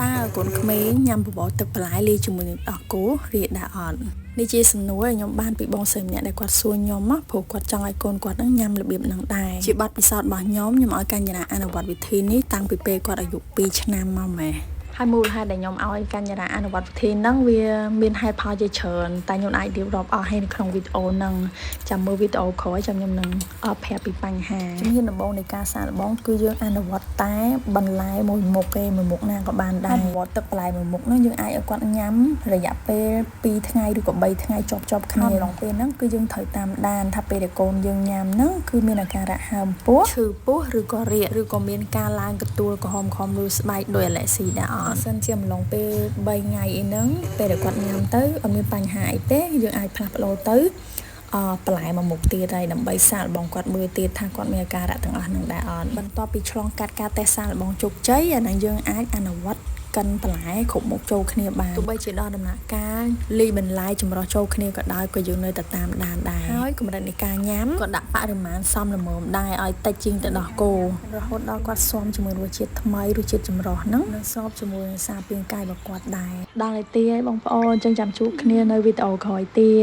តើកូនក្មេងញ៉ាំបបរទឹកបន្លែលាយជាមួយនឹងដោះគោរាកដែរអត់នេះជាសំណួរដែលខ្ញុំបានពីបងស្រីម្នាក់ដែលគាត់សួរខ្ញុំណាព្រោះគាត់ចង់ឲ្យកូនគាត់នឹងញ៉ាំរបៀបហ្នឹងដែរជាបទពិសោធន៍របស់ខ្ញុំខ្ញុំឲ្យកញ្ញាអនុវត្តវិធីនេះតាំងពីពេលគាត់អាយុ2ឆ្នាំមកម៉ែហើយមូលហេតុដែលខ្ញុំឲ្យកញ្ញាអនុវត្តវិធីហ្នឹងវាមានហេតុផលជាច្រើនតែខ្ញុំអាចរៀបរាប់អស់ឲ្យនៅក្នុងវីដេអូហ្នឹងចាំមើលវីដេអូក្រោយចាំខ្ញុំនឹងអបប្រាប់ពីបញ្ហាជំហានដំបូងនៃការសាកល្បងគឺយើងអនុវត្តតែបន្លែមួយមុខទេមួយមុខណាក៏បានដែរអនុវត្តទឹកបន្លែមួយមុខហ្នឹងយើងអាចឲ្យគាត់ញ៉ាំរយៈពេល2ថ្ងៃឬក៏3ថ្ងៃជាប់ជាប់គ្នាអំឡុងពេលហ្នឹងគឺយើងត្រូវតាមដានថាពេលដែលកូនយើងញ៉ាំហ្នឹងគឺមានអាការៈហើមពោះឈឺពោះឬក៏រាកឬក៏មានការឡើងកទួលក្រហមខំឬស្បែកដោយអាឡែស៊ីដែរអត់សិនជាអំឡុងពេល3ថ្ងៃអីហ្នឹងពេលដែលគាត់ញ៉ាំទៅអត់មានបញ្ហាអីទេយើងអាចផ្លាស់ប្ដូរទៅអបន្លែមួយមុខទៀតហើយដើម្បីសាកល្បងគាត់មើលទៀតថាគាត់មានអាការៈទាំងអស់នឹងដែរអត់បន្ទាប់ពីឆ្លងកាត់ការតេស្តសាកល្បងជោគជ័យអាហ្នឹងយើងអាចអនុវត្តកិនបន្លែគ្រប់មុខចូលគ្នាបានទោះបីជាដល់ដំណាក់កាលលាយបន្លែចម្រុះចូលគ្នាក៏ដោយក៏យើងនៅតែតាមដានដែរហើយកម្រិតនៃការញ៉ាំក៏ដាក់បរិមាណសមល្មមដែរឲ្យតិចជាងទៅដោះគោរហូតដល់គាត់ស៊ាំជាមួយរសជាតិថ្មីរសជាតិចម្រុះហ្នឹងនិងស្របជាមួយនឹងសារពាង្គកាយរបស់គាត់ដែរដល់ឯទីឲ្យបងប្អូនអញ្ចឹងចាំជួបគ្នានៅវីដេអូក្រោយទៀត។